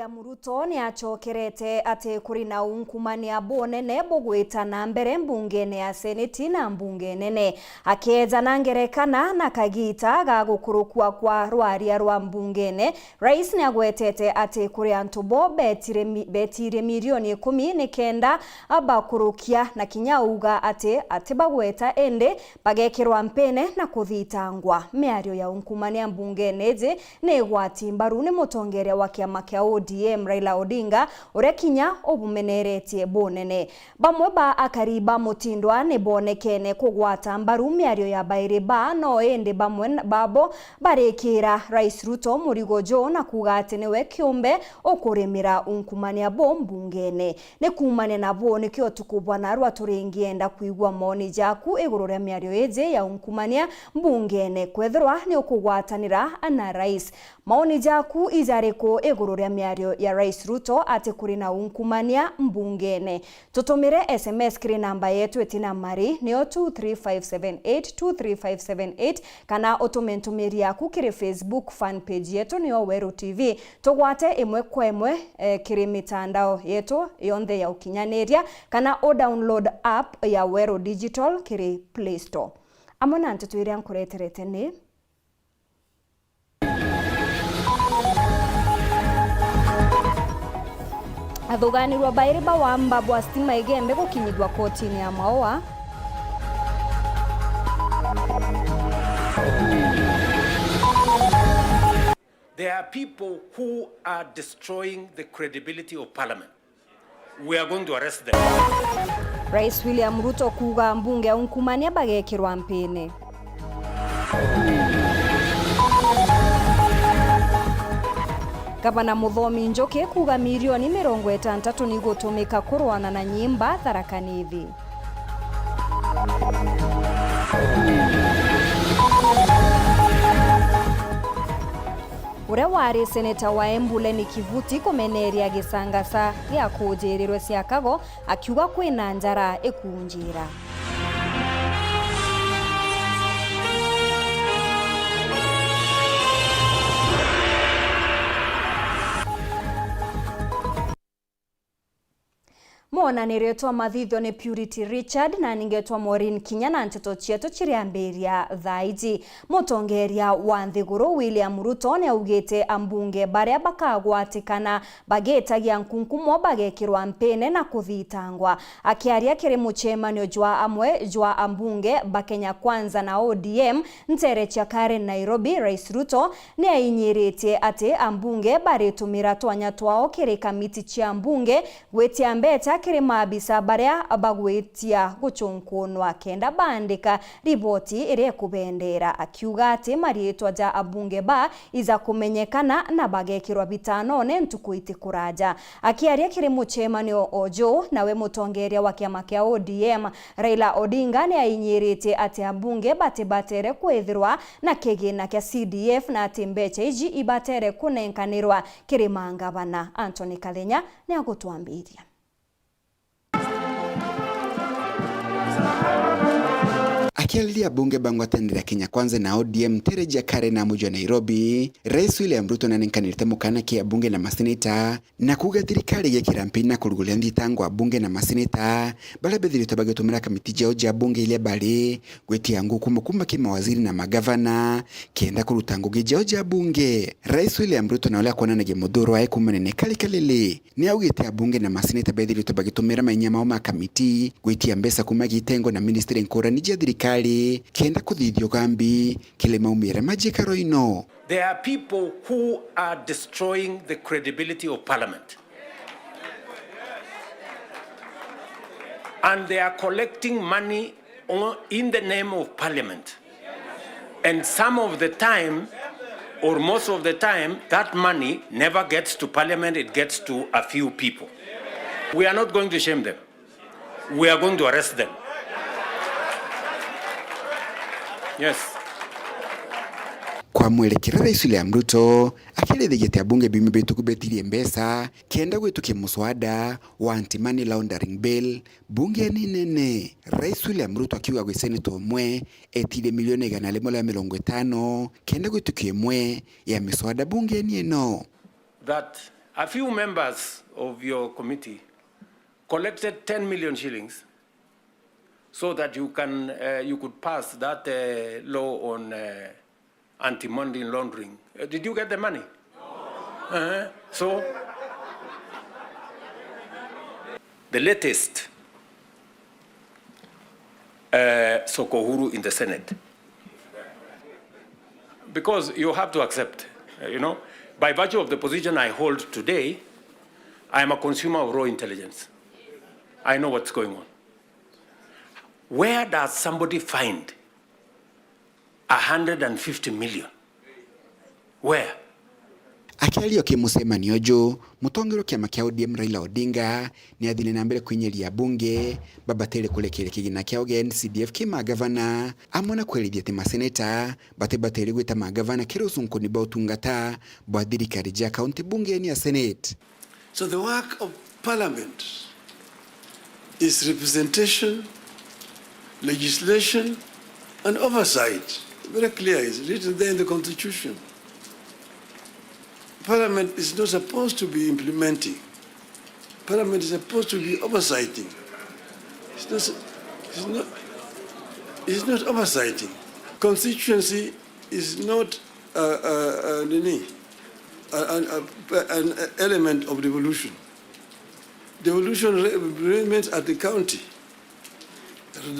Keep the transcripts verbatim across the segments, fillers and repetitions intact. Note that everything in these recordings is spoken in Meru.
William Ruto ni acokerete ati kuri na ungumania bunene bugwita na mbere mbungene ya Seneti na mbunge nene. Akeeja na ngerekana na kagiita ga gukurukua kwa rwaria rwa mbungene, Rais ni agwetete ati kuri antu bo betire mi-, betirie milioni ikumi ni kenda bakurukia, na kinya auga ati atibagweta indi bagekirwa mpine na kuthitangwa. Miario ya ungumania mbungene iji ni igwati mbaru ni mutongeria wa kiama kia O D M Raila Odinga, uria kinya ubumeneretie bunene. Bamwe ba akari ba Mutindwa ni bonekene kugwata mbaru miario ya bairi ba, no indi bamwe n-, babo barikira Rais Ruto murigo juu na kuuga ati niwe kiumbe ukurimira ungumania bo mbungene. Ni kuumania na buu nikio utuku bwa narua turingienda kwigua maoni jaku iguru ria miario iji ya ungumania mbungene, kwethirwa ni ukugwatanira na Rais. Maoni jaku ijariku iguru ria miario ya Rais Ruto ati kuri na ungumania mbungene? Tutumire S M S kiri namba yetu itina mari, niyo two three five seven eight, two three five seven eight, kana utume ntumiri yaku kiri Facebook fan page yetu, niyo Weru T V. Tugwate imwe kwa imwe, eh, kiri mitandao yetu yonthe ya ukinyaniria, kana u download app ya Weru Digital kiri Play Store. Amwe na nteto iria nkureterete ni: Athuganirwa bairi ba wamba bwa stima Igembe gukinyithua kotini ya Maua. There are people who are destroying the credibility of parliament. We are going to arrest them. Rais William Ruto kuuga mbunge ya ungumania bagekirwa mpine. Gavana Muthomi Njuki kuuga milioni mirongo itantatu ni igutumika kurwana na nyimba Tharaka Nithi. Uria wari seneta wa Embu Lenny Kivuti kumeneria gisangasa gia kujirirwe ciakago, akiuga kwina njara ikunjira. Mwonanirio twa mathithio ni Purity Richard na ningetwa Maureen Kinya na nteto cietu ciriambiria thaa iji. Mutongeria wa nthiguru William Ruto ni augite ambunge baria bakagwatikana bagitagia nkunkumo bagekirwa mpine na kuthitangwa. Akiaria kiri mucemanio jwa amwe jwa ambunge ba Kenya Kwanza na O D M ntere cia Karen, Nairobi, Rais Ruto ni ainyiritie ati ambunge baritumira twanya twao kiri kamiti cia mbunge gwitia mbeca kiri maabisa baria bagwitia gucunkunwa kenda baandika riboti iria ikubendera, akiuga ati mariitwa ja abunge ba ija kumenyekana na bagekirwa bitanone ntuku itikuraja. Akiaria kiri mucemanio o juu, nawe mutongeria wa kiama kia O D M Raila Odinga ni ainyiritie ati abunge batibatere kwithirwa na kigina kia C D F na ati mbeca iji ibatere kunenkanirwa kiri mangavana. Anthony Kathenya ni agutwambiria. Akiariria abunge ba ngwataniro ya Kenya Kwanza na O D M ntere cia Karen na muji wa Nairobi, Rais William Ruto nanenkanirite mukana ki abunge na maseneta na kuuga thirikari igekira mpini na kuruguria nthitango abunge na maseneta baria bethiritwe bagitumira kamiti ciao cia bunge iria bari gwitia ngukumo kuuma ki mawaziri na magavana kenda kuruta ngugi ciao cia bunge. Rais William Ruto na uria akwonanagia muthuro wae kuuma nene kari kalili, ni augite abunge na maseneta bethiritwe bagitumira mainya mao ma kamiti gwitia mbeca kuuma gitengo na ministry nkurani cia thirikari kenda kuthithia ugambi kiri maumiere ma njikaro ino. There are people who are destroying the credibility of parliament. And they are collecting money on, in the name of parliament. And some of the time, or most of the time, that money never gets to parliament, it gets to a few people. We are not going to shame them. We are going to arrest them. Yes. Kwa mwerekera, Rais William Ruto akiarithigia ati abunge biumia bituku betirie mbeca kenda gwitukia muswada wa Anti-Money Laundering Bill bungeni nene. Rais William Ruto akiuga gwi seneta umwe etirie milioni igana rimwe ria mirongo itano kenda gwitukia imwe ya miswada bungeni ino. That A few members of your committee collected ten million shillings so that you can, uh, you could pass that, uh, law on, uh, anti-money laundering. Uh, did you get the money? Uh-huh. So, the latest, uh, Soko Uhuru in the Senate. Because you have to accept, uh, you know, by virtue of the position I hold today, I am a consumer of raw intelligence. I know what's going on. Where does somebody find a hundred and fifty million? Where? Akiaria ki mucemanio uju, mutongeria wa kiama kia O D M Raila Odinga ni athire na mbere kwinyeria abunge babatere kurekeria kigina kiao gia N C D F ki magavana, amwe na kwerithia ati maseneta batibatere gwita magavana kiri ucunkuni bwa utungata bwa thirikari ja kaunti bungeni ya Senate. So the work of Parliament is representation, legislation, and oversight. Very clear, it's written there in the Constitution. Parliament is not supposed to be implementing. Parliament is supposed to be oversighting. It's not, it's not, it's not oversighting. Constituency is not a, a, a, nini, a, a, a, an element of devolution. Devolution re-, remains at the county.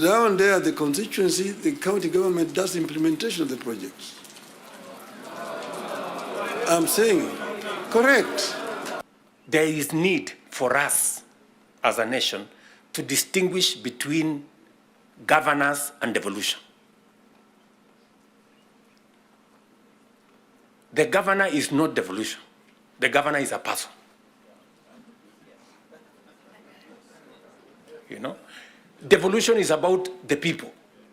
Down there at the constituency, the county government does implementation of the projects. I'm saying, correct. There is need for us as a nation to distinguish between governance and devolution. The governor is not devolution. The governor is a person. You know? Devolution is about the people.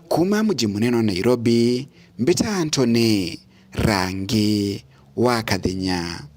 Kuuma muji munene wa Nairobi, mbita Anthony Rangi wa Kathenya.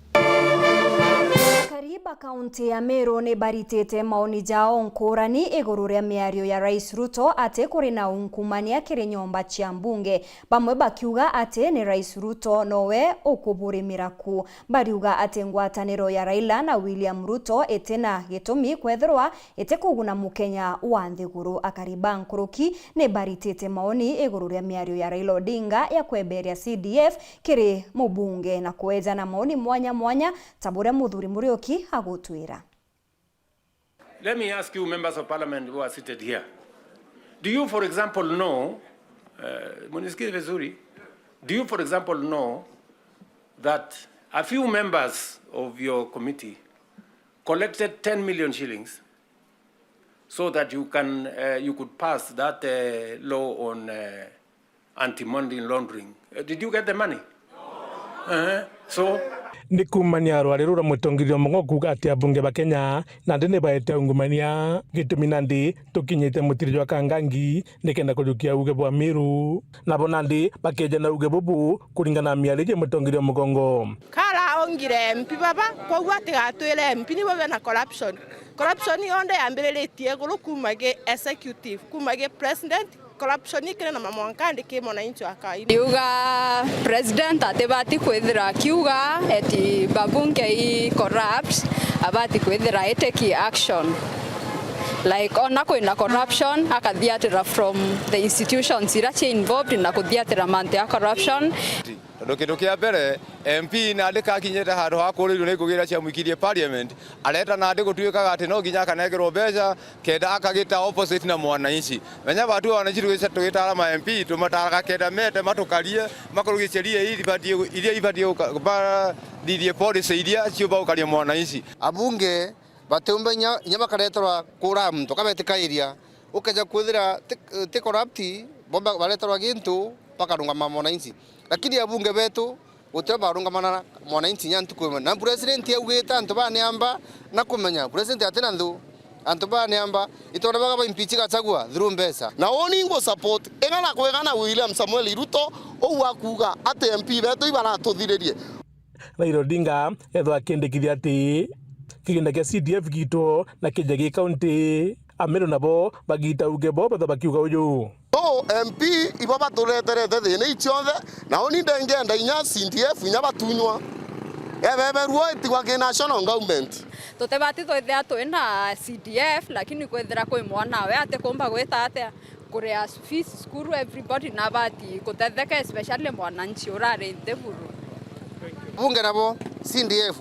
Akari ba kaunti ya Meru ni baritite maoni jao nkurani iguru ria miario ya Rais Ruto ati kuri na unkumania kiri nyomba cia mbunge, bamwe bakiuga ati ni Rais Ruto nowe ukuburimira ku. Bariuga ati ngwataniro ya Raila na William Ruto iti na gitumi kwethirwa iti kuguna mukenya wa nthiguru. Akari ba nkuruki ni baritite maoni iguru ria miario ya Raila Odinga ya kweberia C D F kiri mubunge na kweejana maoni mwanya mwanya ta buria muthuri Muriuki agutwira. Let me ask you, members of parliament who are seated here. Do you, for example, know, uh, munisikie vizuri? Do you, for example, know that a few members of your committee collected ten million shillings so that you can, uh, you could pass that, uh, law on, uh, anti-money laundering. Uh, did you get the money? Uh-huh. So? Ni kuumania rwari rura mutongeria Mung'o kuuga ati abunge ba Kenya nandi ni baete ungumania, gitumi nandi tukinyite mutiri jwa Kangangi nikenda kujukia uuge bwa Miru. Nabo nandi bakeeja na uuge bubu kuringana na miaririe mutongeria Mugongo. Kara aungire M P baba, koguo atigatwire M P nibo bena corruption. Corruption yonthe yambiriritie iguru kuuma gi executive, kuuma gi president, corruption ikire na mamwanka ndi ki mwananchi wa kawaida. Yuga president atibati kwithira akiuga eti babunge i corrupt, abati kwithira i take action. Like, ona kwina corruption, akathiatira from the institutions iria cia involved na kuthiatira mantu ya corruption. Tondu kindu kia mbere, M P nandi kakinyite handu ha kuuririo ni ngugi iria ciamwikirie parliament, areta nandi gutuikaga ati no nginya akanengerwo mbeca kenda akagita opposite na mwananchi. Menya batu wananchi tugita-, tugitaara ma M P, tumataraga kenda mete matukarie, makurugie sheria iria ibatie, iria ibatie guka-, ba-, thithie policy iria ciumba gukaria mwananchi. Abunge batiumba inya, inya bakareterwa kuura muntu, kabetikairia. Ukeja kwithira ti, ti corrupt, bo ba-, bareterwa gintu, bakarungama mwananchi. Lakini abunge betu, gutio barungamana na mwananchi nya ntuku imwe. Na president augite antu baniamba na kumenya. President atina nthu, antu baniamba, itwara baga ba impeach Gachagua through mbeca. Na uni ngu support, ing'ana kwegana William Samuel Ruto, uu akuuga ati M P betu ibaratuthiririe. Raila Odinga ethwa akindikithia ati kigina kia C D F gitu na kija gi kaunti, Ameru nabo bagita uge bo batha bakiuga uju. No M P ibo batureterete thina icionthe, na uni ndengienda inya C D F inya batunywa. Ebeberua itigwa ki national government. Tutibati twithia twi na C D F, lakini kwithira kwi mwana we atikumba gwita atia kuria fees cukuru, everybody nabati kutetheka, especially mwananchi urari nthi buru. Bunge nabo C D F,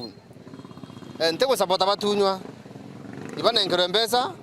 eh, ntigusapota batunywa, ibanenkerwe mbeca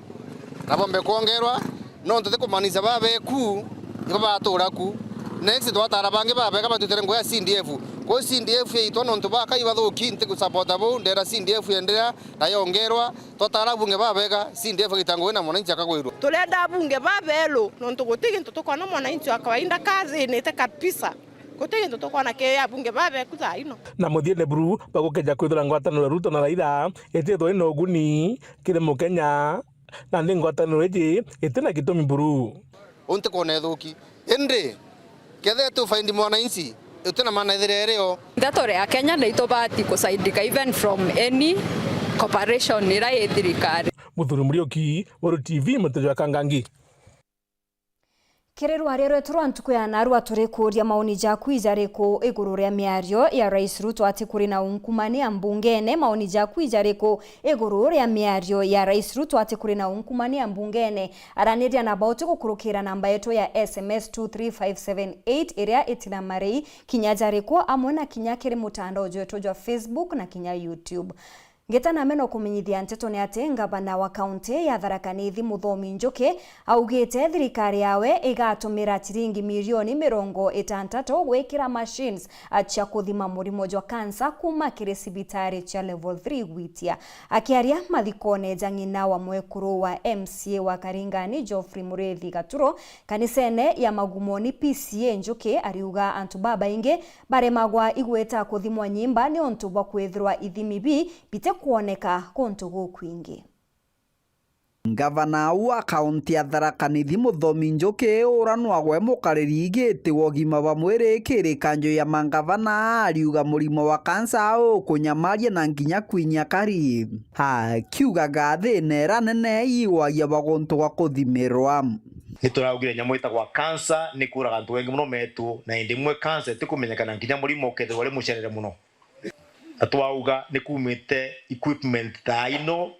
na bombe kwongerwa, nontu ti kumaanisha babeku ibo batuura ku. Next twataara bangi babega batwitire ngugi ya C D F. Kwou C D F yaitwa nontu baka ibathuki, ntigusapota buu, ndera C D F yenderea na yongerwa. Twataara abunge babega, C D F igita ngugi na mwananchi akagwirwa. Turenda abunge baberu nontu guti gintu tukwona mwananchi wa kawaida kathinite kabisa. Guti gintu tukwona ki abunge babeku thaa ino. Na muthiene buru bagukeja kwithira ngwataniro Ruto na Raila itithwa ina uguni kiri Mukenya, nandi ngwataniro iji itina gitumi buru. Uu ntikwona ithuki. Indi, kethira tufaindi mwananchi, utina maana ithire irio. Ndeto ria Kenya ndeitubati kusaidika even from any cooperation iria i thirikari. Muthuri Muriuki, Weru T V, Muteja wa Kangangi. Kiri rwaria rwetu rwa ntuku ya narua, turikuuria maoni jaku ijariku iguru ria miario ya Rais Ruto ati kuri na unkumania mbungene? Maoni jaku ijariku iguru ria miario ya Rais Ruto ati kuri na unkumania mbungene? Araniria na bauti gukurukira namba yetu ya S M S two three five seven eight iria itina marei kinya jariku, amwe na kinya kiri mutandao jwetu jwa Facebook na kinya YouTube. Ngita na meno kumenyithia nteto ni ati ngavana wa kaunti ya Tharaka Nithi Muthomi Njuki augite thirikari yawe igatumira ciringi mirioni mirongo itantatu gwikira machines cia kuthima murimo jwa kansa kuma kiri cibitari cia level three gwitia. Akiaria mathikone ja ng'ina wa mwekuru wa M C A wa Karingani Geoffrey Muriithi Gaturo kanisene ya Magumoni P C A Njuki ariuga antu babaingi baremagwa igweta kuthimwa nyimba niuntu bwa kwithirwa ithimi bi bitikwoneka kuntu gukwingi. Ngavana wa kaunti ya Tharaka Nithi Muthomi Njuki uria nwagwe mukariri giti wa ugima bwa mwiri kiri kanju ya mangavana ariuga murimo wa kansa ukunyamaria na nginya kwinyia kari. Akiugaga thina iria nene igwagia bwa guntu gwa kuthimirwa. Nituraugire nyamu itagwa kansa ni kuraga antu bengi muno metu, na indi imwe kansa itikumenyekana nginya murimo ukethirwa uri mucerere muno. Na twauga ni kumite equipment ta ino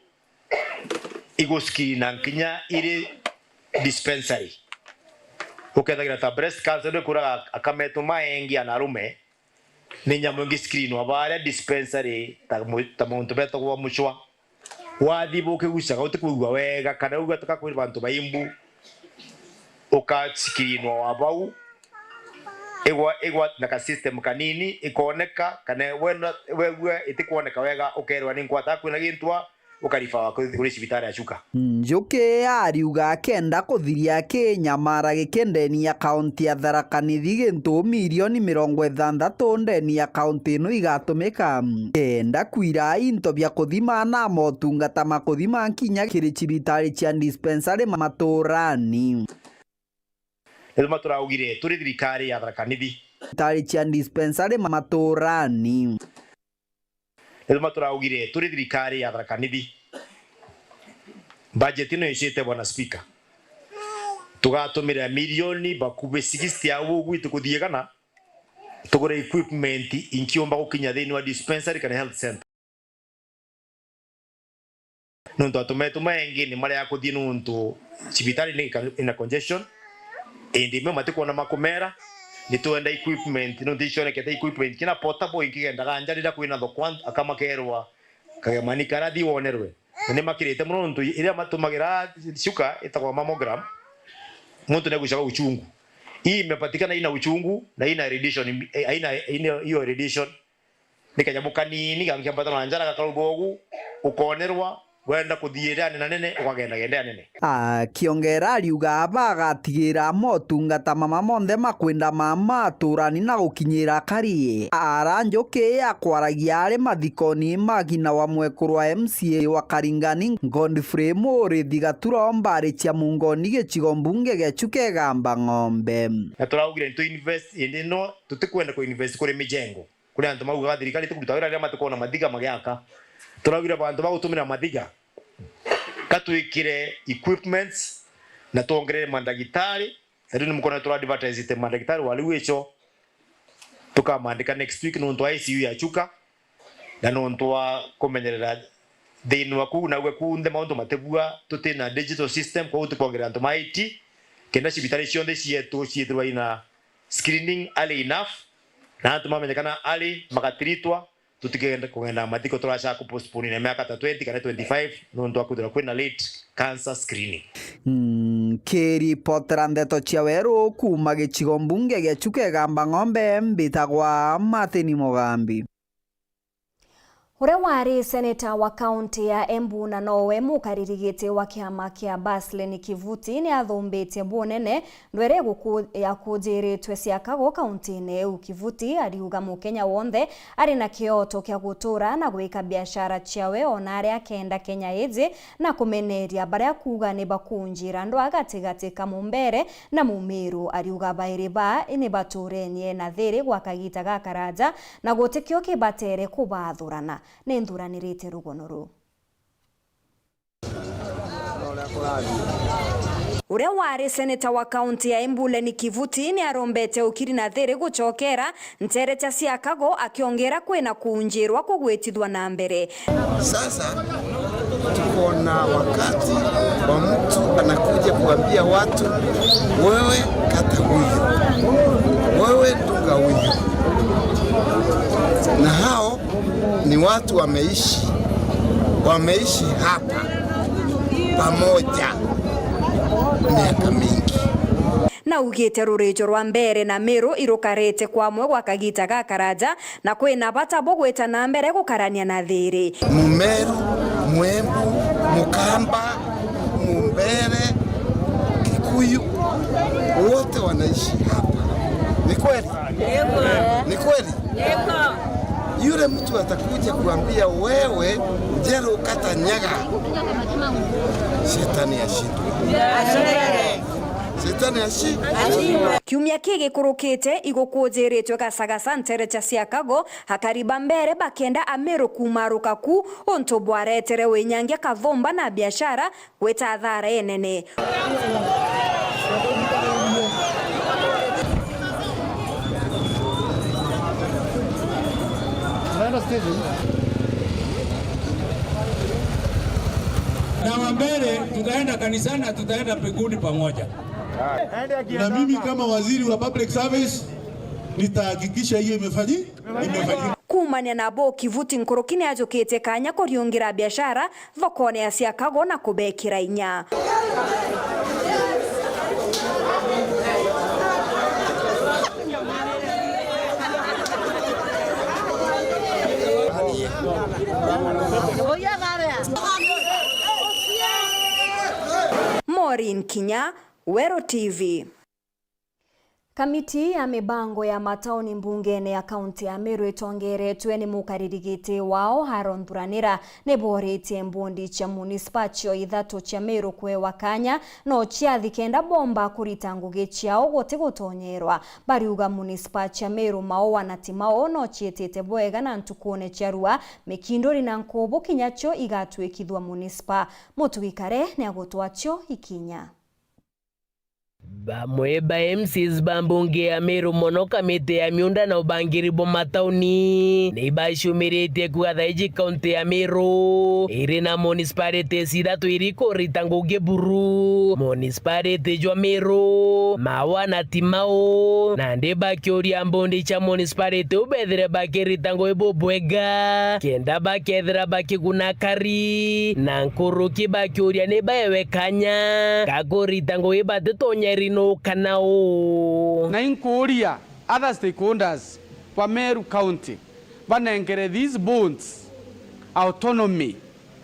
iguskina nkinya iri dispensary. Ukethagira ta breast cancer ni kuraga akametu maengi ana arume, ni nyamu ingi screenwa baria dispensary ta mu-, ta muntu betagwa mucwa. Wathi bukigucaga utikwigua wega kana ugatuka kwi bantu baimbu, ukacikirinwa wa bau, igwa, igwa na ka system kanini, ikoneka kana wenda, wegua itikwoneka wega, ukerwa ni nkwata kwina gintwa, ukarifawa kuri, kuri cibitari ya Chuka. Njuki ariuga akenda kuthiria kinyamara giki ndeni ya kaunti ya Tharaka Nithi gintu milioni mirongo ithanthatu ndeni ya kaunti ino igatumika kenda kwira into bia kuthima na motungata ma kuthima nkinya kiri cibitari cia dispensary maturani. Nituma turaugire turi thirikari ya Tharaka Nithi. Cibitari cia dispensary maturani. Nituma turaugire turi thirikari ya Tharaka Nithi. Budget ino icite, Bwana Speaker. Tugatumira milioni bakubi sixty au gwitu kuthiegana, tugure equipment inkiumba gukinya thiini wa dispensary kana health center. Nontu antu metu maengi ni maria kuthii nontu cibitari ni ika-, ina congestion, indi imwe matikwona makumera. Ni twenda equipment, nontu icionekete equipment kina portable inkigendaga nja riria kwina thoko, aka makerwa kagemani karathi wonerwe. Na ni makirite muno nontu iria matumagira shuka itagwa mammogram, muntu ni agucaga uchungu. Hii imepatikana ina uchungu na ina radiation, eh, haina, haina hiyo radiation. Ni kanyamu kanini gankiambata na njara gakaruga ugu, ukonerwa, wenda kuthii iriani na nene, ukagenda genda ya nene. Akiongera ariuga bagatigira motungata mama monthe makwenda mama aturani na gukinyira kari. Ara Njuki akwaragia ari mathikoni ma ng'ina wa mwekuru wa M C A wa Karingani, Godfrey Murithi Gatura o mbari cia Mungoni gicigo mbunge gia Chuka Igamba Ng'ombe. Na turaugire ntu invest indi no tutikwenda ku invest kuri mijengo. Kuri antu maugaga thirikari itikuruta wira riria matikwona mathiga magiaka. Turaugire bantu ba gutumira mathiga, ka twikire equipments na twongerere mandagitari. Na riu ni mukwona tura advertise mandagitari wa riu icho, tukamandika next week nontu wa I C U ya Chuka. Na nontu wa kumenyerera thiini wa kuu, nauga kunthe mauntu matibua tuti na digital system, kwou tukwongerera antu ma I T, kenda cibitari cionthe cietu ciithirwa ina screening early enough, na antu mamenyekana early, magatiritwa, tutikenda kugenda mathiko turaca ku postpone na miaka ta twenty kana twenty-five, nontu wa kwithirwa kwina late cancer screening. Nkiripotera ndeto cia weru kuuma gicigo mbunge gia Chuka Igamba Ng'ombe, mbitagwa Martin Mugambi. Uria wari seneta wa kaunti ya Embu na nowe mukariri giti wa kiama kia Basleni Kivuti ni athumbitie bunene ndwere guku-, ya kujiritwe ciakago kauntiine iu. Kivuti ariuga Mukenya wonthe ari na kioto kia gutura na gwika biashara ciawe ona aria akenda Kenya iji, na kumeneria baria akuuga ni bakunjira ndwaa gatigati ka Mumbere na Mumiru. Ariuga bairi baa ni baturenie na thiri gwa kagita gakaraja, na gutikio kibatere kubathurana. Ni nthuranirite rugono ruu. Uria wari seneta wa kaunti ya Embu Leni Kivuti ni arombete ukiri na thiri gucokera ntere cia ciakago, akiongera kwina kuunjirwa kugwitithwa na mbere. Sasa tuko na wakati wa mtu anakuja kuambia watu, "Wewe kata huyu, wewe dunga huyu," na hao ni watu wameishi, wameishi hapa pamoja miaka mingi. Naugite rurijo rwa Mbeere na Miru irukarite kwamwe gwa kagita gakaraja, na kwina bata bwa gwita na mbere gukarania na thiri. Mumeru, Mwembu, Mukamba, Mumbere, Kikuyu, wote wanaishi hapa. Ni kweli? Ni kweli? Yule mtu atakuja kuambia wewe, Njeru kata nyaga, shetani ashindwe. Shetani ashi- Kiumia kigikurukite, igukujiritwe Gasagasa ntere cia Chicago, akari ba Mbeere bakenda Amiru kumaruka ku, untu bwaretere winyangia kathumba na biashara gwita athara inene. Na wa Mbeere tutaenda kanisani na tutaenda mbinguni pamoja. Na mimi kama waziri wa public service nitahakikisha hiyo imefanyi-, imefanyika. Kuumania na bo, Kivuti nkuruki ni ajukitie kanya kuriungira biashara thokone ya Chicago na kubekira inya. Maureen Kinya, Weru T V. Kamiti ya mibango ya matauni mbungene ya kaunti ya Meru itongeretwe ni mukariri giti wao Aaron Thuranira, ni boritie mbundi cia munisipa cio ithatu cia Meru kwewa kanya no ciathi kenda bomba kurita ngugi ciao guti gutonyerwa. Bariuga munisipa cia Meru, Maua na Timau no ciitite bwega na ntukune cia rua, Mikinduri na Nkubu kinya cio igatwikithua munisipa. Mutugi Kare ni agutwa cio ikinya. Bamwe ba M Cs ba mbunge ya Meru, mono kamiti ya miunda na ubangiri bwa matauni, ni bacumiritie kuuga thaa iji kaunti ya Meru iri na municipalities ithatu iri kurita ngugi buru, municipality jwa Meru, Maua na Timau. Nandi bakiuria mbundi cia municipality u bethire bakirita ngugi bubwega, kenda bakethira bakiguna akari na nkuruki, bakiuria ni baewe kanya ga kurita ngugi batitonyeri nu kana u. Na inkuuria other stakeholders ba Meru County banengere these boards autonomy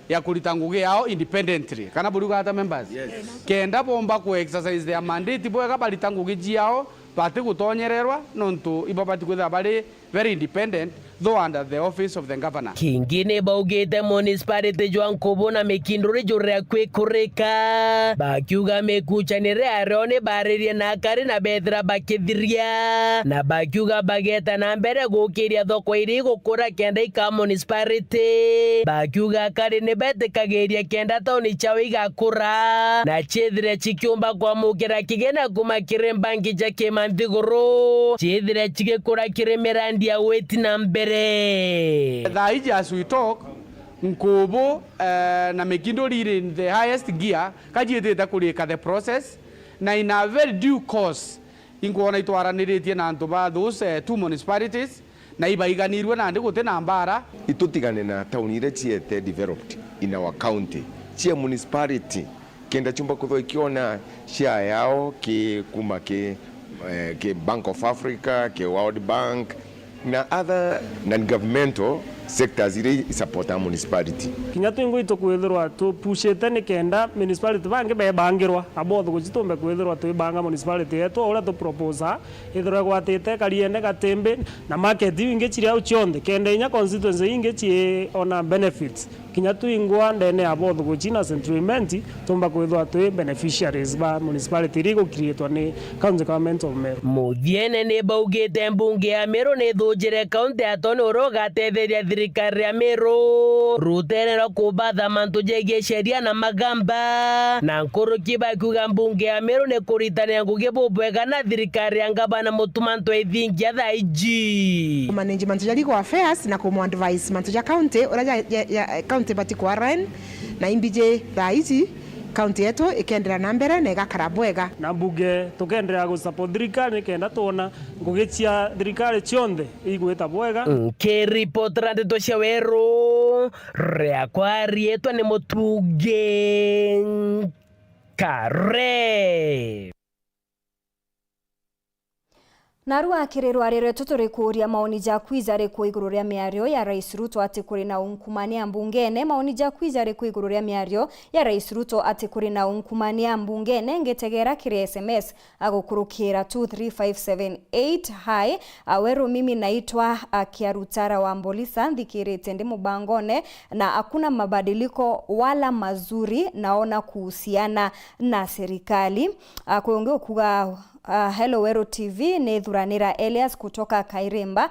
ya kurita ngugi yao independently, kana buriuga ata, members? Yes. Kenda bomba ku exercise their mandate bwega, barita ngugi ciao batigutonyererwa, nontu ibo bati kwithira bari very independent, though under the office of the governor. Kingi ni baugite municipality jwa Nkubu na Mikinduri juri akui kurika, bakiuga mikuchanire ario ni baririe na akari na bethira bakithiria, na bakiuga bageta na mbere gukiria thoko iria igukura kenda ika municipality. Bakiuga akari ni betikagiria kenda tauni ciao igakura na ciithire cikiumba kwamukira kigina kuma kiri mbangi cia kimanthiguru, ciithire cigikura kiri mirandi ya gwiti na mbere. Thaa iji as we talk, Nkubu, eh, na Mikinduri iri in the highest gear, kajiitite kurika the process, na in a very due course, inkwona itwaraniritie na antu ba those, eh, two municipalities, na ibaiganirue nandi guti na mbara. Itutigane na tauni iria ciete developed in our county, cia municipality, kenda ciumba kwithirwa ikiona share yao ki kuma ki, eh, ki Bank of Africa, ki World Bank, na other non-governmental sectors iria isupportaa municipality. Kinya twingwa itukwithirwa tupushite ni kenda municipality bangi bebangirwa, a both guci tumbe kwithirwa twibanga municipality yetu o uria tuproposa ithirwe igwatite Kariene, Gatimbi na market iu ingi ciri au cionthe, kenda inya constituency ingi ciona benefits. Kinya twingwa ndene ya both guci na Central Imenti, tumba kwithwa twi beneficiaries ba municipality iria igukiriitwa ni County Government of Meru. Muthiene ni baugite mbunge ya Meru ni ithujire kaunti ya Tony uria ugatetheria thirikari ya Meru rutene rwa kubatha mantu jegie sheria na magamba, na nkuruki bakiuga mbunge ya Meru ni kuritanira ngugi bubwega na thirikari ya ngavana Mutuma M'Ethingia thaa iji. Manage mantu ja legal affairs na kumu advise mantu ja county uria ja, ja, ja, county bati ku run, na imbiji thaa iji county yetu ikendera na mbere na igakara bwega. Na mbunge tukenderea gu support thirikari nikenda twona ngugi cia thirikari cionthe igwita bwega. Nkiripotera ndeto cia Weru, riakwa riitwa ni Mutungi Nkare. Narua kiri rwari rwetu, turi kuuria maoni jaku jariku iguru ria miario ya Rais Ruto ati kuri na unkumania mbungene? Maoni jaku jariku iguru ria miario ya Rais Ruto ati kuri na unkumania mbungene? Ngitegera kiri S M S agukurukira two three five seven eight. Hi, Aweru, mimi naitwa, ah, Kiarutara wa Mbolisa, nthikirite ndi mubangone na hakuna mabadiliko wala mazuri naona kuhusiana na serikali. Ah, kwi ungi ukuga, ah, "Hello Weru T V, ni Thuranira Elias kutoka Kairimba,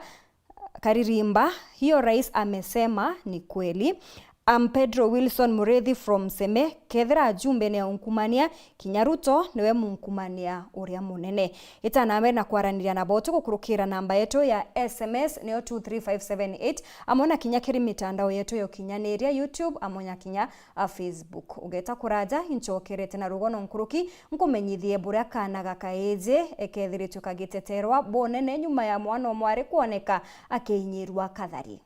Karirimba. Hiyo rais amesema ni kweli." Am Pedro Wilson Murithi from Seme, kethira ajumbe ni aunkumania, kinya Ruto niwe munkumania uria munene. Itanambe na kwaraniria nabo, tugukurukira namba yetu ya S M S niyo two three five seven eight, amwe na kinya kiri mitandao yetu ya ukinyaniria, YouTube, amwe na kinya a Facebook. Ugeta kuraja, inchokerete na rugono nkuruki, nkumenyithie buria kaana gakaiji ekethiritwe kagiteterwa bunene nyuma ya mwana o mwari kwoneka akiinyirua kathari.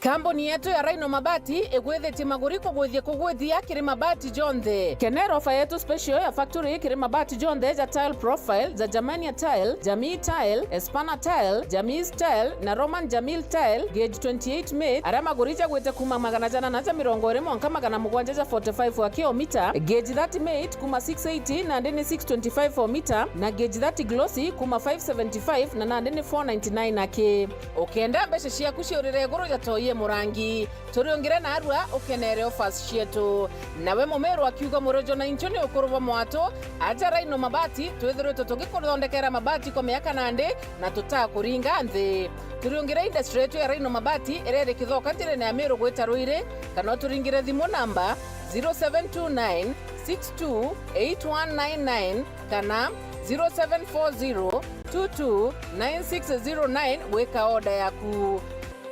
Kambuni yetu ya Rhino Mabati igwithitie maguri kugwithia kugwithia kiri mabati jonthe. Kenera ofa yetu special ya factory kiri mabati jonthe ja tile profile, ja Germania tile, Jamii tile, Espana tile, Jamii tile na Roman Jamil tile, gauge twenty-eight mate, aria maguri jagwite kuma magana janana ja mirongo iri mwanka magana mugwanja ja forty-five wa kilomita, gauge thirty mate kuma six eighty nandi ni six twenty-five o mita, na gauge thirty glossy kuma five seventy-five na nandi ni four ninety-nine aki. Ukenda mbeca ciaku ciurire iguru ja toi e murangi, turiungire narua ukenere offers cietu. Nawe mumeru akiuga murojo na inchu ni ukuru bwa mwatu, aja Rhino Mabati, twithiritwe tugikuthondekera mabati kwa miaka nandi na tutakuringa nthi. Turiungire industry yetu ya Rhino Mabati iria iri Kithoka njirene ya Meru gwita Ruiri, kana uturingire thimu namba zero seven two nine six two eight one nine nine kana zero seven four zero two two nine six zero nine gwika order yaku.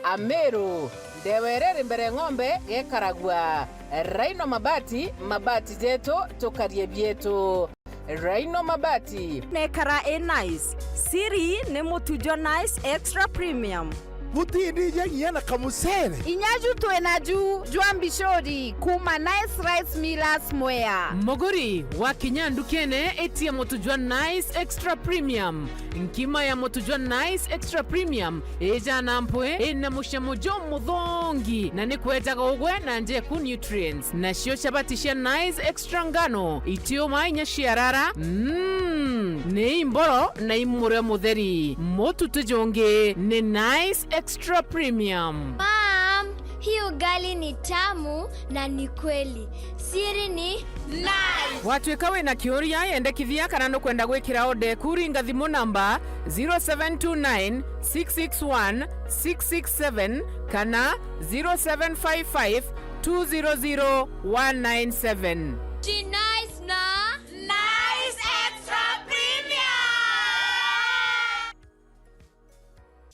Ameru, ndewa iria iri mbere ng'ombe gekaragua. Rhino Mabati, mabati jetu, tukarie bietu. Rhino Mabati. Nekara i nice. Siri ni mutu jwa Nice Extra Premium. Butindija nginya na kamucere. Inya ju twina ju jwa mbicuri kuma Nice Rice Millers Mwea. Muguri, wakinya ndukene, itia mutu jwa Nice Extra Premium. Nkima ya mutu jwa Nice Extra Premium ijana mpwi, ina mucamo jumuthongi, na ni kwejaga ugwe na njeku nutrients. Nacio chabati cia Nice Extra ngano, itiuma inya ciarara, mm, ni imboro na imurio mutheri. Mutu ti jungi, ni Nice Extra Premium. Mom, hii ugali ni tamu na ni kweli. Siri ni Nice. Watuika wina kiuria, yendekithia kana nukwenda gwikira order eku, ringa thimu namba zero seven two nine six six one six six seven kana zero seven five five two zero zero one nine seven. Nice na Nice Extra Premium.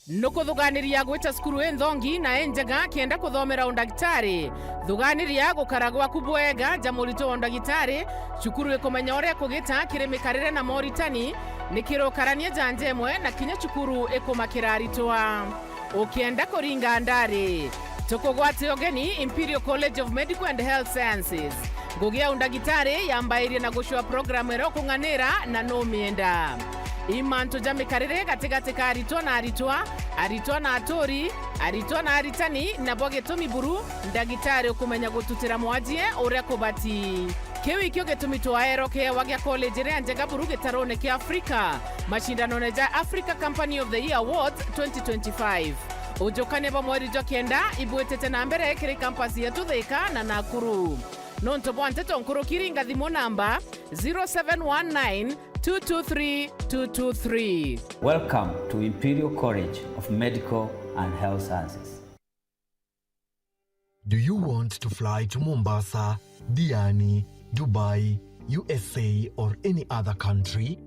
Nukuthuganiria gwita cukuru inthongi na injega kienda kuthomera undagitari? Thuganiria gukara gwaku bwega ja murito wa undagitari. Cukuru ikumenya uria kugita kiri mikarire na moritani, nikirukarania janja imwe na kinya cukuru ikumakira aritwa. Ukienda kuringa ndari, tukugwate ugeni Imperial College of Medical and Health Sciences. Ngugi ya undagitari yambairie na gucua programu iria ukung'anira na numienda. I mantu ja mikarire gatigati ka aritwa na aritwa, aritwa na aturi, aritwa na aritani, nabo gitumi buru ndagitari ukumenya gututira mwajie uria kubati. Kiu ikio gitumi twaerwo kiewa gia college iria njega buru gitarone kia Afrika, macindanone ja Africa Company of the Year Awards twenty twenty-five. Ujukania bwa mweri jwa kenda ibwitite na mbere kiri campus yetu Thika na Nakuru. Nontu bwa nteto nkuruki, ringa thimu namba zero seven one nine two two three two two three. Welcome to Imperial College of Medical and Health Sciences. Do you want to fly to Mombasa, Diani, Dubai, U S A, or any other country?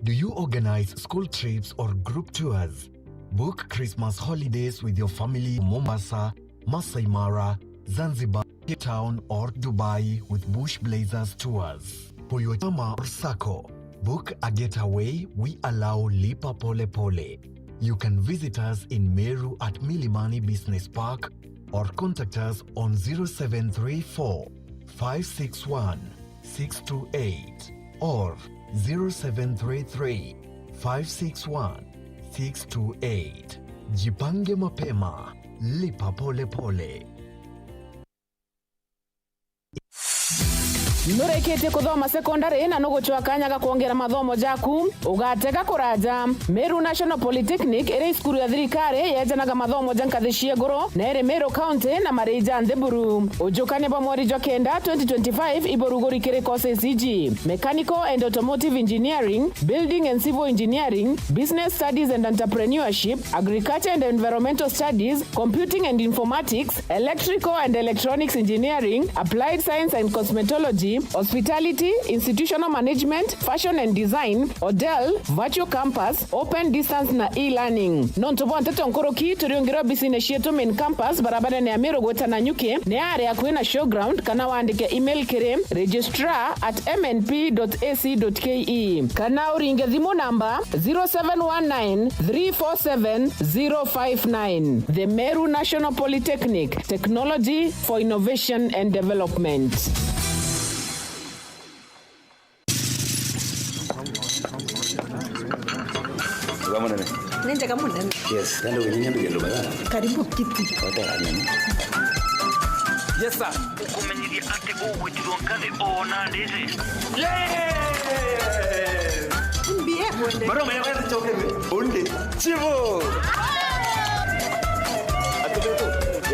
Do you organize school trips or group tours? Book Christmas holidays with your family in Mombasa, Masai Mara, Zanzibar, Cape Town, or Dubai with Bush Blazers Tours. For your chama or sacco, book a getaway. We allow Lipa Pole Pole. You can visit us in Meru at Milimani Business Park or contact us on zero seven three four, five six one, six two eight or zero seven three three, five six one, six two eight. Jipange mapema, lipa pole pole. Nurikitie kuthoma sekondari na nugucwa kanya ga kwongera mathomo jaku? Ugatega kuraja. Meru National Polytechnic, iri cukuru ya thirikari yejanaga mathomo ja nkathi cia iguru, na iri Meru County na marii ja nthi buru. Ujukania bwa mweri jwa kenda twenty twenty-five iburuguri kiri courses iji: Mechanical and Automotive Engineering, Building and Civil Engineering, Business Studies and Entrepreneurship, Agriculture and Environmental Studies, Computing and Informatics, Electrical and Electronics Engineering, Applied Science and Cosmetology, Hospitality, Institutional Management, Fashion and Design, Hotel, Virtual Campus, Open Distance na E-Learning. Nontu bwa nteto nkuruki, turiungire obisine cietu Main Campus, barabarene ya Meru gwita Nanyuki, ni aria akui na Showground, kana wandike email kiri registrar at M N P dot A C dot K E, kana uringe thimu namba zero seven one nine three four seven zero five nine. The Meru National Polytechnic, technology for innovation and development. Wega munene. Ni njega munene. Yes, ndio wenyewe ndio ndio bana. Karibu kiti. Wata nini? Yes, sir. Ukumenyithia ati ugwitirwo nkathi o na ndiri. Mbie kwende. Bado mwenye kazi choke. Undi. Chivo. Atubeto.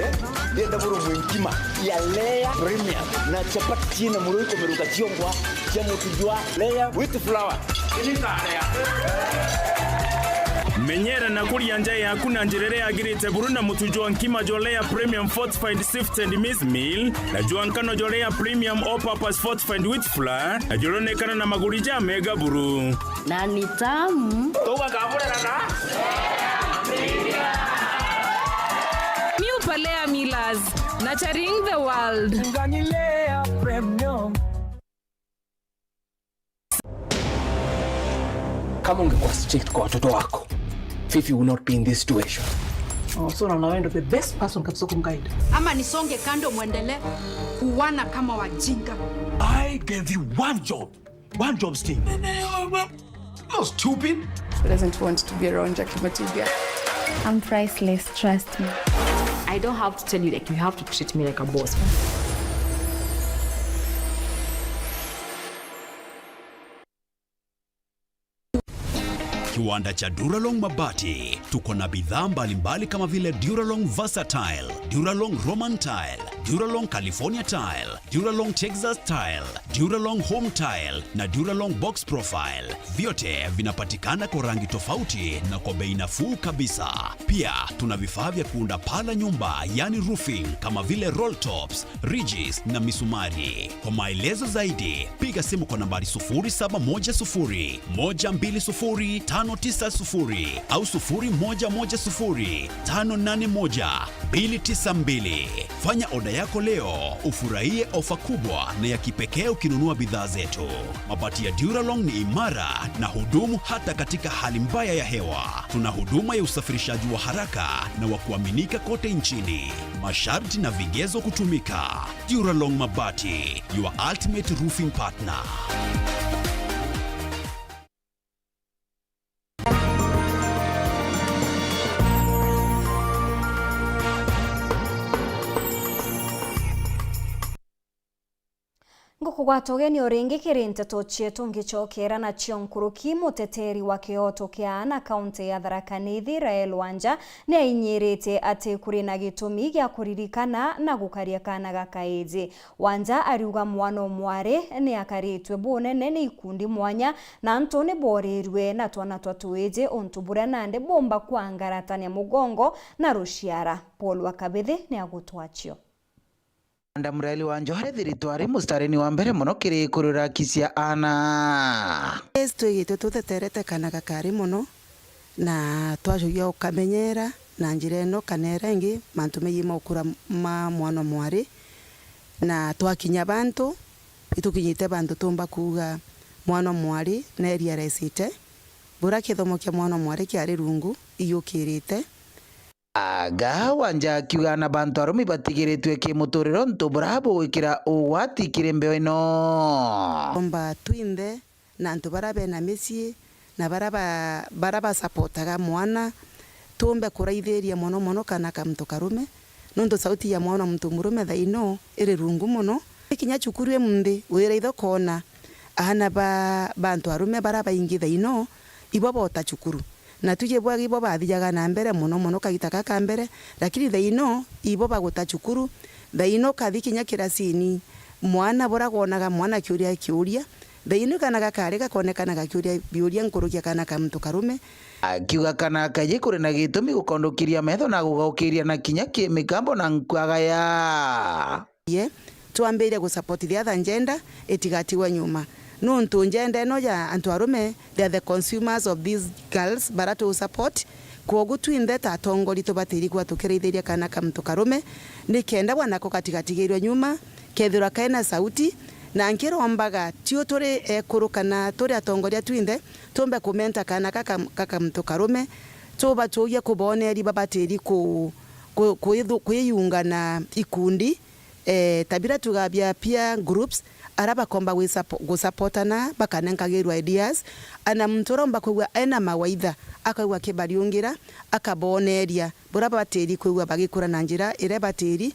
Eh? Ndienda buru mwenkima ya Lea Premium na chapati na muroi komeruka chiongwa cha mutu jwa Lea with flour. Menyera na kuria nja yaku na njira iria yagirite buru na mutu jwa nkima jwa Lea Premium Fortified Sifted Maize Meal na jwa nkano jwa Lea Premium All Purpose Fortified Wheat Flour, na juronekana na maguri ja mega buru. Na ni tamu. Tuga kaburera na New Palea Millers, nurturing the world. Ngani Lea Premium. Kama ungekuwa strict kwa watoto wako, Fifi will not be in this situation. Oh, so unaona wewe ndio the best person kabisa kumguide. Ama nisonge kando muendelee kuwana kama wajinga. I gave you one job. One job, Sting. No, stupid. Who doesn't want to be around Jackie Matibia? I'm priceless, trust me. I don't have to tell you, like, you have to treat me like a boss. Kiwanda cha Duralong Mabati. Tuko na bidhaa mbalimbali kama vile Duralong Versatile, Duralong Roman Tile, Duralong California Tile, Duralong Texas Tile, Duralong Home Tile na Duralong Box Profile. Vyote vinapatikana kwa rangi tofauti na kwa bei nafuu kabisa. Pia tuna vifaa vya kuunda paa la nyumba, yani roofing, kama vile roll tops, ridges na misumari. Kwa maelezo zaidi, piga simu kwa nambari sufuri saba moja sufuri, moja mbili sufuri, tano tisa sufuri au sufuri moja moja sufuri, tano nane moja, mbili tisa mbili. Fanya oda yako leo, ufurahie ofa kubwa na ya kipekee ukinunua bidhaa zetu. Mabati ya Duralong ni imara na hudumu hata katika hali mbaya ya hewa. Tuna huduma ya usafirishaji wa haraka na wa kuaminika kote nchini. Masharti na vigezo kutumika. Duralong Mabati, your ultimate roofing partner. Ngukugwata ugeni o ringi kiri nteto cietu, ngicokera nacio nkuruki. Muteteri wa kioto kia aana kaunti ya Tharaka Nithi, Rael Wanja, ni ainyirite ati kuri na gitumi gia kuririkana na gukaria kaana ga kaiji. Wanja ariuga mwana o mwari ni akaritwe bunene ni ikundi mwanya, na antu ni borirwe na twana twa tuiji untu buria nandi bumba kwangaratania mugongo na ruciara. Paul wa Kabithi ni agutwacio. Madam Rael Wanja ethiritwe ari mustarini wa mbere mono kiri kurira haki cia aana. Yes, twigitwe tuteterete kana gakari mono, na twacokia ukamenyera na njira ino kana iria ingi mantu megie maukura ma mwana mwari, na twakinya bantu, itukinyite bantu tumba kuuga mwana mwari neria resite, bura kithomo kia mwana mwari kiari rungu iyukirite. Aga Wanja akiuga na bantu arume ibatigiritwe kimuturire untu bura bugwikira ugwati kiri mbeo ino. Omba twinthe na antu bara bena micii na bara ba, bara basapotaga mwana, tumbe kuraithiria mono mono kana ka muntu karume, nontu sauti ya mwana muntu murume thaino iri rungu mono. Kinya cukuru imunthi wira itho kona aana ba, ba antu arume bara baingi thaino ibo bota cukuru. Na tuji bwagi ibo bathijaga na mbere mono mono kagita gaka mbere, lakini thaino ibo baguta cukuru. Thaino kathi kinya kirasini, mwana bura gwonaga mwana akiuria kiuria, thaino kana gakari gakonekana gakiuria biuria nkuruki ya kana ka muntu karume. Akiuga kana kaiji kuri na gitumi gukondukiria metho na gugaukiria na kinya kimigambo na nkwagaya. Ye, twambirie gusupport the other gender, itigatigwe nyuma. Nontu gender ino ya antu arume, they are the consumers of these girls bara tu support. Kwogu twinthe ta atongori tubatiri kuba tukiraithiria kana ka muntu karume, nikenda bwanako gatigatigirwe nyuma, kethirwa kaina sauti. Na nkirombaga, tio turi ekuru kana turi atongoria twinthe, tumbe kumenta kana ka ka, ka ka muntu karume, tuba tuugia kuboneri babatiri ku, ku, kwithu-, kwiyunga na ikundi, eh, ta bira tuga bia peer groups, ara bakomba gwisapo-, gusapotana, bakanenkagirwa ideas, ana muntu uromba kwigua ena mawaitha, akaigua akibariungira, akaboneria bura batiri kwigua bagikura na njira iria batiri.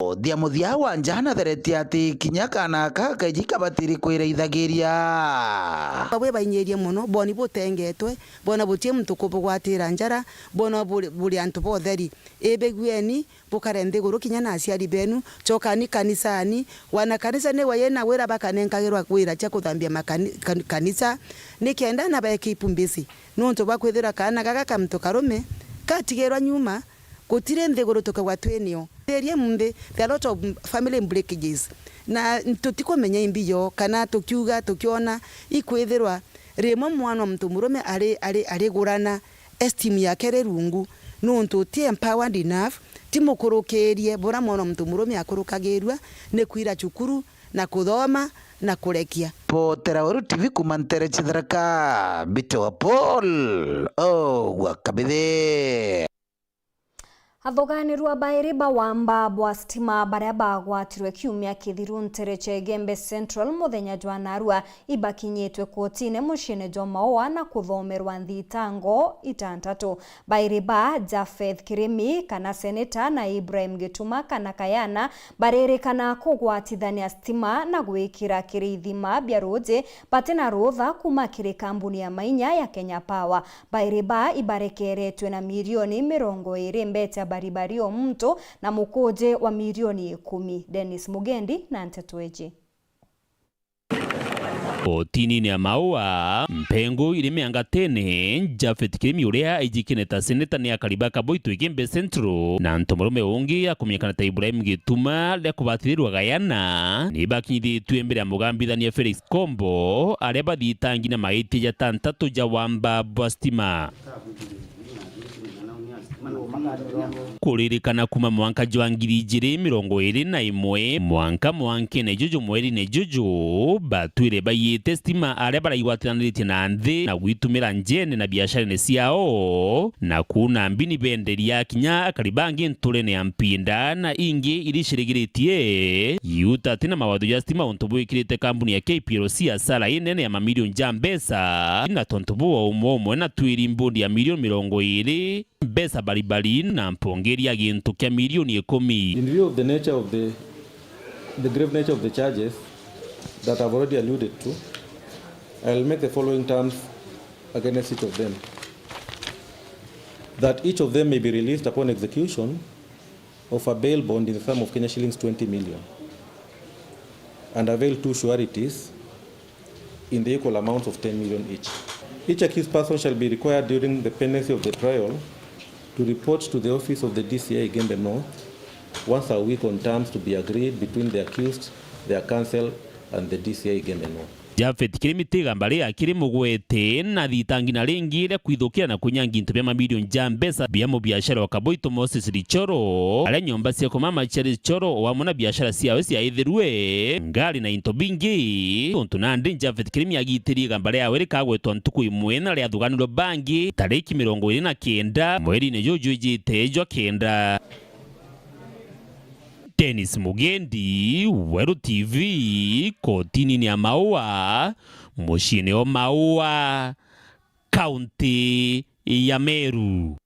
Uthia muthia Wanja natheretie ati kinya kana aka kaiji kabatiri kwiraithagiria. Babwe bainyirie mono, boni butengetwe, bona butie muntu kubugwatira njara, bona buri, buri antu botheri. Ibigueni, bukare nthiguru kinya na aciari benu, cokani kanisani. Wana kanisa niwe yena wira bakanenkagirwa wira cia kuthambia makani-, kan-, kanisa, nikenda na baeke ipumbisi. Nontu bwa kwithirwa kaana gaka ka muntu karume katigirwa nyuma, gutiri nthiguru tukagwa twinio. Thiria munthi, there are a lot of family breakages. Na tutikumenya imbi yo, kana tukiuga, tukiona, ikwithirwa rimwe mwana wa muntu murume ari, ari, arigurana, esteem yake iri rungu, nontu ti empowered enough, ti mukurukirie bura mwana wa muntu murume akurukagirua ni kwira cukuru na kuthoma na kurekia. Potera Weru T V kuma ntere cia Tharaka, mbitawa Paul Ogwa Kabithi. Athuganirwa bairi ba wamba bwa stima baria bagwatirwe kiumia kithiru ntere cia Igembe Central muthenya jwa narua ibakinyitwe kotine muciine jwa Maua na kuthomerwa nthitango itantatu. Bairi ba, Japheth Kirimi kana Seneta na Ibrahim Gituma kana Kayana, baririkana kugwatithania stima na gwikira kiri ithima bia ruuji bati na rutha kuma kiri kambuni ya mainya ya Kenya Power. Bairi ba ibarekeretwe na milioni mirongo iri mbeca baribari o muntu na mukuji wa milioni ikumi. Dennis Mugendi na nteto iji. Kotinini ya Maua, mpengu iri miangatene, Japhet Kirimi uria aijikine ta seneta ni akari ba Kaboito Igembe Central, na ntomurume ungi akumenyekana ta Ibrahim Gituma ria kubatithirwa Gayana, ni bakinyithitue mbere ya mugambithania Felix Kombo, aria bathitangi na maitia jatantatu ja wamba bwa stima. Kuririkana kuma mwanka jwa ngiri ijiri mirongo iri na imwe, mwanka mwankene juju mwerine juju, batwire baiyite stima aria baraigwataniritie na nthi na gwitumira njene na biasharene ciao, na kuuna mbini benderia kinya akari bangi nturene ya Mpinda na ingi iricirigiritie, iutati na mawatho ja stima untu bwikirite kambuni ya K P L C asara inene ya mamilioni ja mbeca, na tontu buu o umwe umwe na twiri mbundi ya milioni mirongo iri, mbeca baribari na mpongeri ya gintu kia milioni ikumi. In view of the nature of the, the grave nature of the charges that I've already alluded to, I'll make the following terms against each of them. That each of them may be released upon execution of a bail bond in the sum of Kenya shillings twenty million and avail two sureties in the equal amounts of ten million each. Each accused person shall be required during the pendency of the trial to report to the office of the D C I Igembe North once a week on terms to be agreed between the accused, their counsel, and the D C I Igembe North. Japhet Kirimi ti igamba ria akiri mugwete na thitangi na ringi ria kwithukira na kunyangia into bia mamilioni ja mbeca bia mubiashara wa Kaboito Moses Richoro, aria nyomba cia kumama cia Richoro o amwe na biashara ciawe ciaithirue, ngari na into bingi. Untu nandi Japhet Kirimi agitirie igamba riawe rikagwetwa ntuku imwe na riathuganirwe bangi tariki mirongo iri na kenda mwerine juju ijite jwa kenda. Dennis Mugendi, Weru T V, kotinini ya Maua, muciini o Maua, kaunti ya Meru.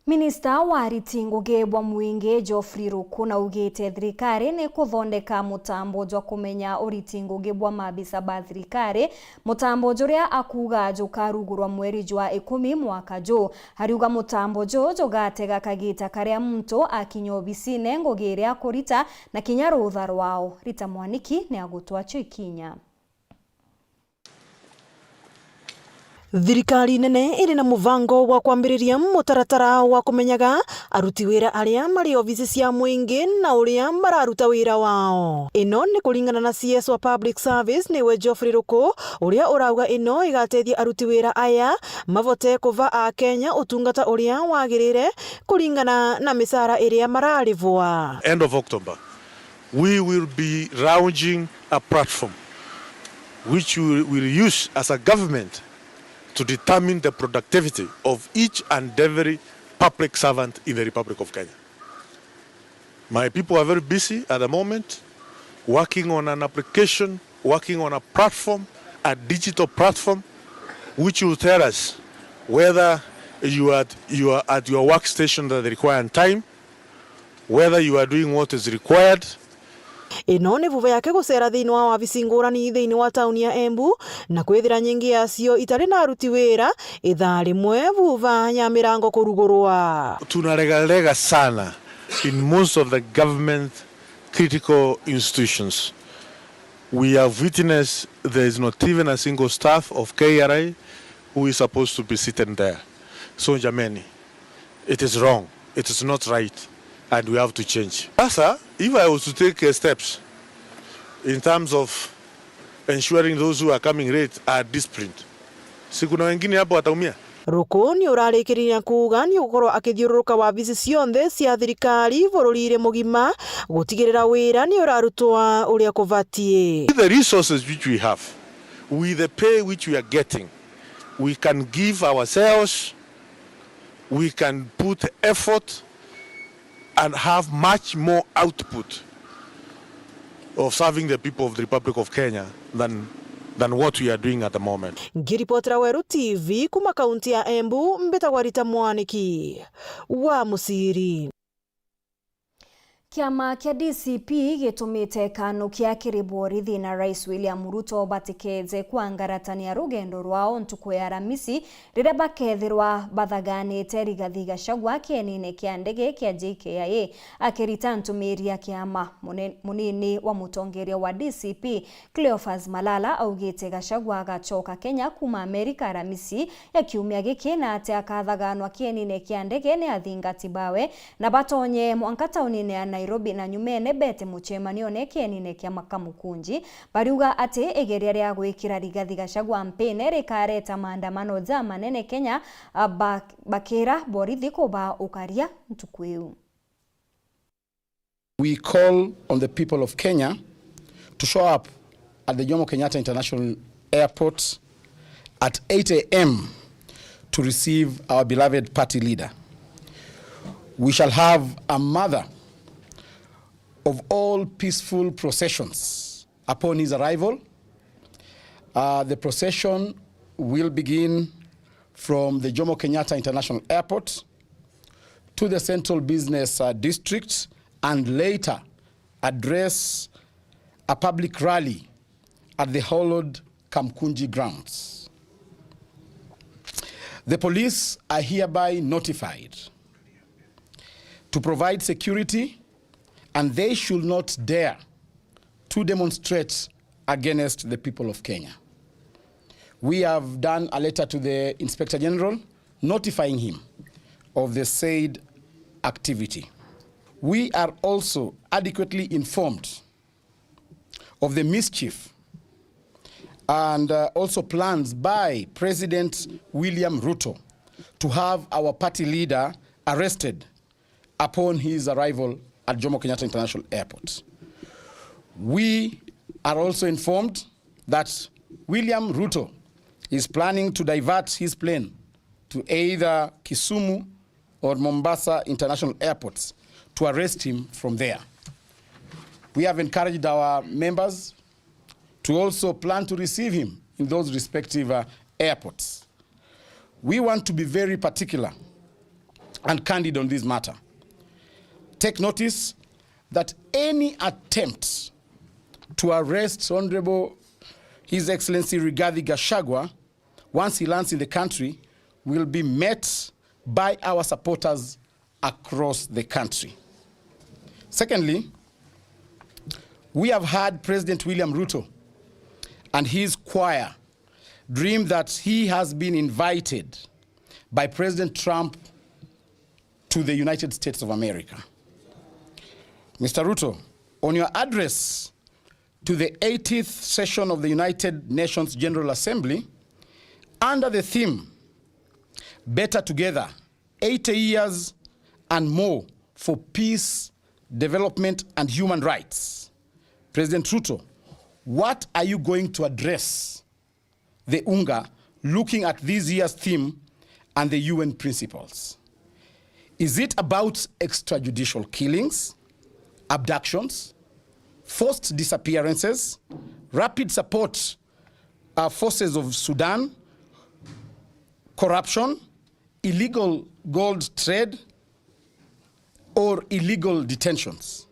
Minista wa ariti ngugi bwa mwingi Geoffrey Ruku naugite thirikari ni kuthondeka mutambo jwa kumenya uriti ngugi bwa maabisa ba thirikari, mutambo juria akuuga jukarugurwa mweri jwa ikumi mwaka ju. Ariuga mutambo ju jugatega kagita karia muntu akinya obisine ngugi iria akurita na kinya rutha rwao. Rita Mwaniki ni agutwachua ikinya. Thirikari nene iri na mubango wa kwambiriria mutaratara wa kumenyaga aruti wira aria mari obici cia mwingi na uria mararuta wira wao. Ino ni kuringana na C S wa Public Service, niwe Geoffrey Ruku, uria urauga ino igatethia aruti wira aya mavote kuva Akenya utungata uria wagirire kuringana na micara iria mararivwa. End of October, we will be launching a platform which we will use as a government to determine the productivity of each and every public servant in the Republic of Kenya. My people are very busy at the moment, working on an application, working on a platform, a digital platform, which will tell us whether you are, you are at your workstation at the required time, whether you are doing what is required. Ino ni vuva yake gucera thiini wa wabici ngurani thiini wa tauni ya Embu, na kwithira nyingi yacio itari na aruti wira, ithaa rimwe vuva ya mirango kurugurwa. Tunaregarega sana in most of the government critical institutions. We have witnessed there is not even a single staff of K R I who is supposed to be sitting there. So, jameni, it is wrong. It is not right. And we have to change. Sasa, if I was to take, uh, steps in terms of ensuring those who are coming late are disciplined, si kuna wengine hapo wataumia? Ruku ni urarikiriria na kuuga ni ugukorwo akithiururuka wabici cionthe cia thirikari bururi-ri mugima gutigirira wira ni urarutwa uria kubatie. With the resources which we have, with the pay which we are getting, we can give ourselves, we can put effort and have much more output of serving the people of the Republic of Kenya than, than what we are doing at the moment. Ngiripotera Weru T V kuma kaunti ya Embu, mbitagwa Rita Mwaniki wa Musiri. Kiama kia D C P gitumite kanukia kiri borithi na Rais William Ruto batikeje kwangaratania rugendo rwao ntuku ya Aramisi, riria bakethirwa bathaganite Rigathi Gachagua kienine kia ndege kia J K I A. Akirita ntumiri ya kiama, mune-, munini wa mutongeria wa D C P Cleophas Malala augite Gachagua agacoka Kenya kuuma Amerika Aramisi ya kiumia giki, na ati akathaganwa kienine kia ndege ni athingati bawe, na batonye mwanka taunine ya Nairobi, na nyumene bete mucemanione kienine kia Makamukunji. Bariuga ati igeria ria gwikira Rigathi Gachagua mpine rikareta maandamano jamanene Kenya, a, ba-, bakira borithi kuba ukaria ntuku iu. We call on the people of Kenya to show up at the Jomo Kenyatta International Airport at eight a m to receive our beloved party leader. We shall have a mother of all peaceful processions upon his arrival. Uh, the procession will begin from the Jomo Kenyatta International Airport to the Central Business, uh, District, and later address a public rally at the hallowed Kamkunji grounds. The police are hereby notified to provide security, and they should not dare to demonstrate against the people of Kenya. We have done a letter to the Inspector General notifying him of the said activity. We are also adequately informed of the mischief and, uh, also plans by President William Ruto to have our party leader arrested upon his arrival at Jomo Kenyatta International Airport. We are also informed that William Ruto is planning to divert his plane to either Kisumu or Mombasa International Airports to arrest him from there. We have encouraged our members to also plan to receive him in those respective, uh, airports. We want to be very particular and candid on this matter. Take notice that any attempt to arrest Honorable His Excellency Rigathi Gachagua, once he lands in the country, will be met by our supporters across the country. Secondly, we have heard President William Ruto and his choir dream that he has been invited by President Trump to the United States of America. Mister Ruto, on your address to the eightieth session of the United Nations General Assembly, under the theme "Better Together, eighty years and more for peace, development and human rights," President Ruto, what are you going to address the UNGA looking at this year's theme and the U N principles? Is it about extrajudicial killings, abductions, forced disappearances, rapid support, uh, forces of Sudan, corruption, illegal gold trade, or illegal detentions?